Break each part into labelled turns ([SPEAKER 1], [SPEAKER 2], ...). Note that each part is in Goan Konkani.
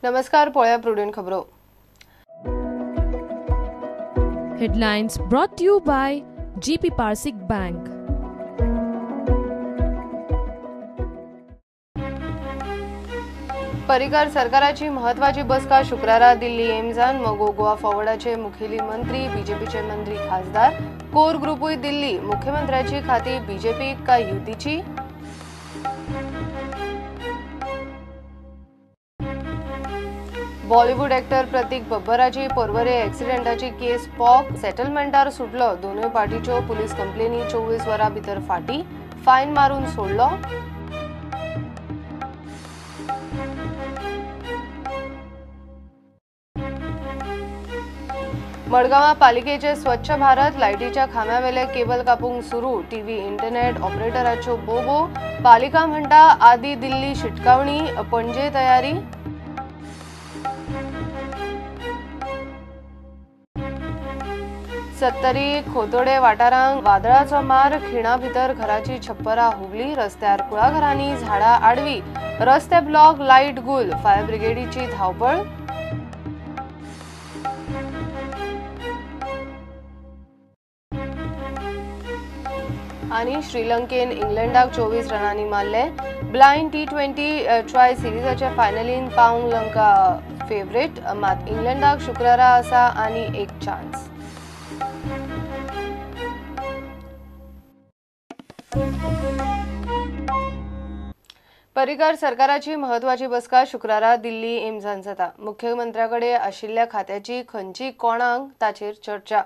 [SPEAKER 1] नमस्कार, पळया प्रुडंट खबरो.
[SPEAKER 2] Headlines brought to you by GP Parsik Bank.
[SPEAKER 1] Parrikar सरकाराची महत्वाची बसका शुक्रारा दिल्ली एम्सान. मगो गोवा फॉरवर्डाचे मुखेली मंत्री, बीजेपीचे मंत्री, खासदार, कोर ग्रुपूय दिल्ली. मुख्यमंत्र्याची खाती बीजेपी काय युतीची? बॉलिवूड ॲक्टर प्रतीक बब्बराची पर्वरे ॲक्सिडेंटाची केस पॉक सेटलमेंटार सुटलो. दोनूय पार्टीच्यो पुलीस कंप्लेनी 24 वरां भितर फाटी, फायन मारून सोडलो. मडगांवां पालिकेचे स्वच्छ भारत लायटीच्या खांब्यावेले केबल कापूंक सुरू. टीव्ही इंटरनेट ऑपरेटराच्यो बोबो. पालिका म्हणटा आदी दिल्ली शिटकावणी, पणजे तयारी. सत्तरी खोतोडे वाठारांक वादळाचो मार, खिणा भितर घराची छप्परां हुबली. रस्त्यार कुळागरांनी झाडां आडवी, रस्ते ब्लॉक, लायट गुल. फायर ब्रिगेडीची धांवपळ. आनी श्रीलंकेन इंग्लंडाक 24 रनांनी मारले. ब्लायंड T20 try सिरीजाच्या फायनलीन पावंक लंका फेवरेट, मात इंग्लंडाक शुक्रारा आसा आनी एक चान्स. पर्रीकार सरकाराची महत्वाची बसका शुक्रारा दिल्ली एम्सान जाता. मुख्यमंत्र्याकडे आशिल्ल्या खात्याची खंयची कोणाक ताचेर चर्चा.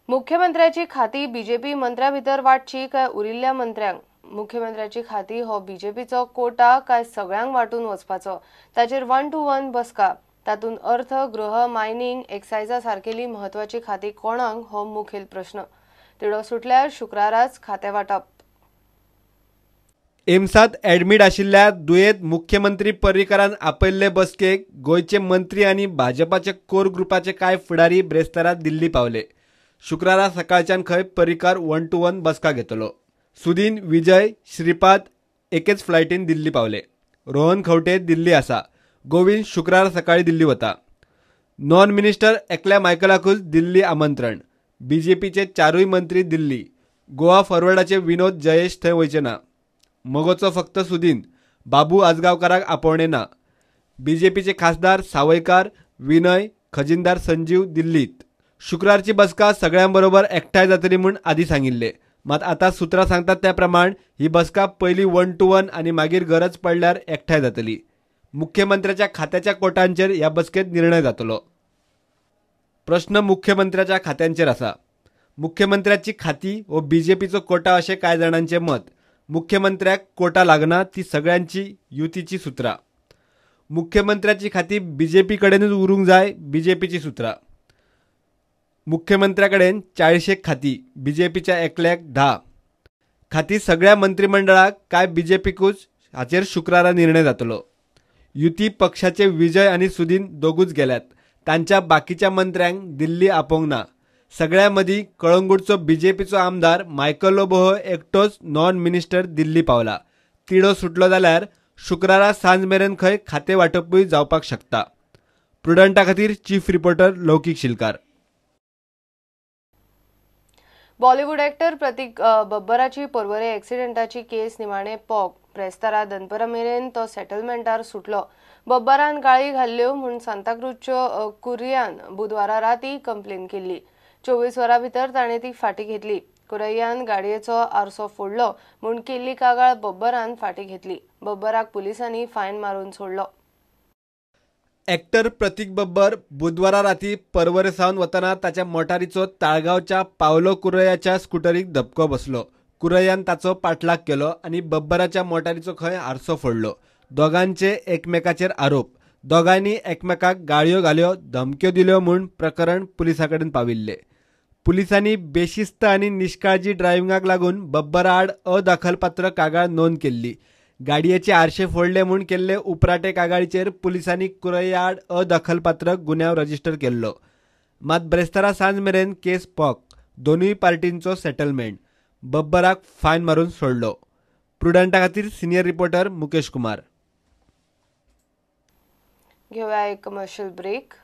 [SPEAKER 1] मुख्यमंत्र्याची खाती बीजेपी मंत्र्या भितर वांटची काय उरिल्ल्या मंत्र्यांक? मुख्यमंत्र्याची खाती हो बीजेपीचो कोटा काय सगळ्यांक वांटून वचपाचो? ताचेर 1 to 1 बसका. तातूंत अर्थ, गृह, मायनिंग, एक्सायजा सारकेली महत्वाची खाती कोणाक हो मुखेल प्रश्न. तिडो सुटल्यार शुक्राराच खातें वांटप.
[SPEAKER 3] एम्सांत ॲडमीट आशिल्ल्या दुयेंत मुख्यमंत्री पर्रीकारान आपयल्ले बसकेक गोंयचे मंत्री आनी भाजपाचे कोर ग्रुपाचे कांय फुडारी ब्रेस्तारा दिल्ली पावले. शुक्रारा सकाळच्यान खंय पर्रीकार 1 to 1 बसका घेतलो. सुदीन, विजय, श्रीपाद एकेच फ्लायटीन दिल्ली पावले. रोहन खंवटे दिल्ली आसा. गोविंद शुक्रारा सकाळी दिल्ली वता. नॉन मिनिस्टर एकल्या मायकलाकूच दिल्ली आमंत्रण. बीजेपीचे 4 मंत्री दिल्ली. गोवा फॉरवर्डाचे विनोद जयेश थंय वयचे ना. मगोचो फक्त सुदीन, बाबू आजगांवकाराक आपोवणें ना. बीजेपीचे खासदार सावयकार, विनय, खजिनदार संजीव दिल्लीत. शुक्रारची बसका सगळ्यां बरोबर एकठांय जातली म्हूण आदी सांगिल्ले. मात आतां सुत्रां सांगतात त्या प्रमाण ही बसका पयली 1 to 1 आनी मागीर गरज पडल्यार एकठांय जातली. मुख्यमंत्र्याच्या खात्याच्या कोटांचेर ह्या बसकेंत निर्णय जातलो. प्रश्न मुख्यमंत्र्याच्या खात्यांचेर आसा. मुख्यमंत्र्याची खाती हो बीजेपीचो कोटा अशें कांय जाणांचें मत. मुख्यमंत्र्याक कोटा लागना ती सगळ्यांची युतीची सुत्रां. मुख्यमंत्र्याची खाती बीजेपी कडेनूच उरूंक जाय, बीजेपीची सुत्रां. मुख्यमंत्र्या कडेन 40 खाती, बीजेपीच्या एकल्याक 10 खाती. सगळ्या मंत्रिमंडळाक काय बीजेपीकूच हाचेर शुक्रारा निर्णय जातलो. युती पक्षाचे विजय आनी सुदीन दोगूच गेल्यात. तांच्या बाकीच्या मंत्र्यांक दिल्ली आपोवंक ना. सगळ्या मदीं कळंगूटचो बीजेपीचो आमदार मायकल लोबो हो एकटोच नॉन मिनिस्टर दिल्ली पावला. तिडो सुटलो जाल्यार शुक्रारा सांज मेरेन खंय खातें वांटपूय जावपाक शकता. प्रुडंटा खातीर chief reporter Laukik Shilkar.
[SPEAKER 1] Bollywood actor Prateek बब्बराची पर्वरे ॲक्सिडेंटाची केस निमाणे पॉक. ब्रेस्तारा दनपरा मेरेन तो सेटलमेंटार सुटलो. बब्बरान गाळी घाल्ल्यो म्हूण सांताक्रूजच्यो कुर्यान बुधवारा राती कंप्लेन केल्ली. 24 वरां भितर ताणें ती फाटी घेतली. कुरैयान गाडयेचो आरसो फोडलो म्हूण केल्ली कागाळ बब्बरान फाटी घेतली. बब्बराक पुलिसांनी फायन मारून सोडलो.
[SPEAKER 3] ॲक्टर प्रतीक बब्बर बुधवारा राती पर्वरे सावन वतना ताच्या मोटारीचो ताळगांवच्या पावलो कुरैयाच्या स्कुटरीक धपको बसलो. कुरैयान ताचो पाठलाग केलो आनी बब्बराच्या मोटारीचो खंय आरसो फोडलो. दोगांचे एकमेकाचेर आरोप. दोगांनी एकमेकाक गाळयो घाल्यो, धमक्यो दिल्यो म्हूण प्रकरण पुलिसां कडेन पाविल्ले. पुलिसांनी बेशिस्त आनी निष्काळजी ड्रायव्हिंगाक लागून बब्बरा आड अदाखलपात्र कागाळ नोंद केल्ली. गाडयेचे आरशे फोडले म्हूण केल्ले उपराटे कागाळीचेर पुलिसांनी कुरैया आड अदाखलपात्र गुन्यांव रजिस्टर केल्लो. मात ब्रेस्तारा सांज मेरेन केस पॉक. दोनूय पार्टींचो सेटलमेंट. बब्बराक फायन मारून सोडलो. प्रुडंटा खातीर सिनियर रिपोर्टर मुकेश कुमार.
[SPEAKER 1] घेवया एक कमर्शियल ब्रेक.